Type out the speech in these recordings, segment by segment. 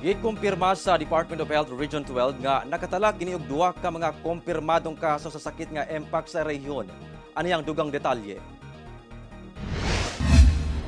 Gikumpirma sa Department of Health Region 12 nga nakatala kini og duha ka mga kumpirmadong kaso sa sakit nga Mpox sa rehiyon. Ani ang dugang detalye.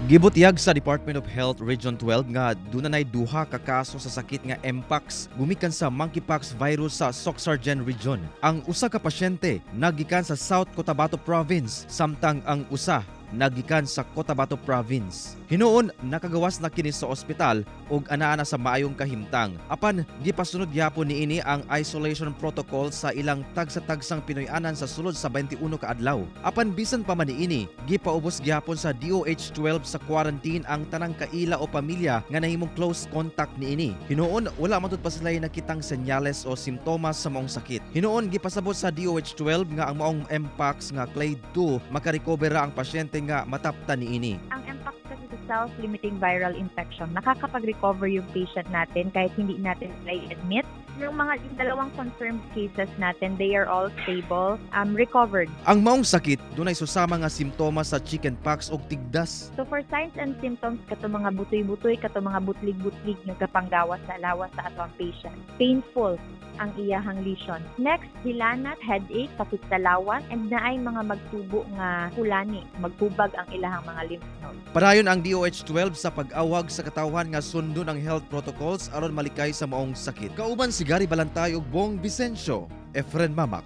Gibutyag sa Department of Health Region 12 nga dunay duha ka kaso sa sakit nga Mpox gumikan sa monkeypox virus sa Soccsksargen Region. Ang usa ka pasyente nagikan sa South Cotabato Province, samtang ang usa nagikan sa Cotabato Province. Hinuon nakagawas na kini sa ospital ug anaa na sa maayong kahimtang. Apan gipasunod gyapon niini ang isolation protocol sa ilang tagsa-tagsang Pinoy-anan sa sulod sa 21 ka adlaw. Apan bisan pa man niini, gipaubos gyapon sa DOH 12 sa quarantine ang tanang kaila o pamilya nga nahimong close contact niini. Hinuon wala man pa sila nakitang senyales o simptomas sa maong sakit. Hinuon gipasabot sa DOH 12 nga ang maong Mpox nga clade 2, makarecover ra ang pasyente nga mataptan niini. Ang Mpox kasi sa self-limiting viral infection, nakakapag-recover yung patient natin kahit hindi natin sila i-admit. Yung dalawang confirmed cases natin, they are all stable, recovered. Ang maong sakit dunay susama nga simptomas sa chickenpox ug tigdas. So for signs and symptoms, kato mga butoy-butoy, kato mga butlig-butlig nga kapanggawas sa lawas sa atong patient. Painful ang iyahang lesion. Next, hilanat, headache, sakit sa lawas, and naay mga magtubo nga kulani, magtubag ang ilahang mga lymph nodes. Padayon ang DOH-12 sa pag-awag sa katawhan nga sundon ang health protocols aron malikay sa maong sakit. Kauban si Gary Balantay ug Bong Vicencio, Efren Mamak.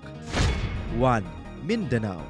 1 Mindanao.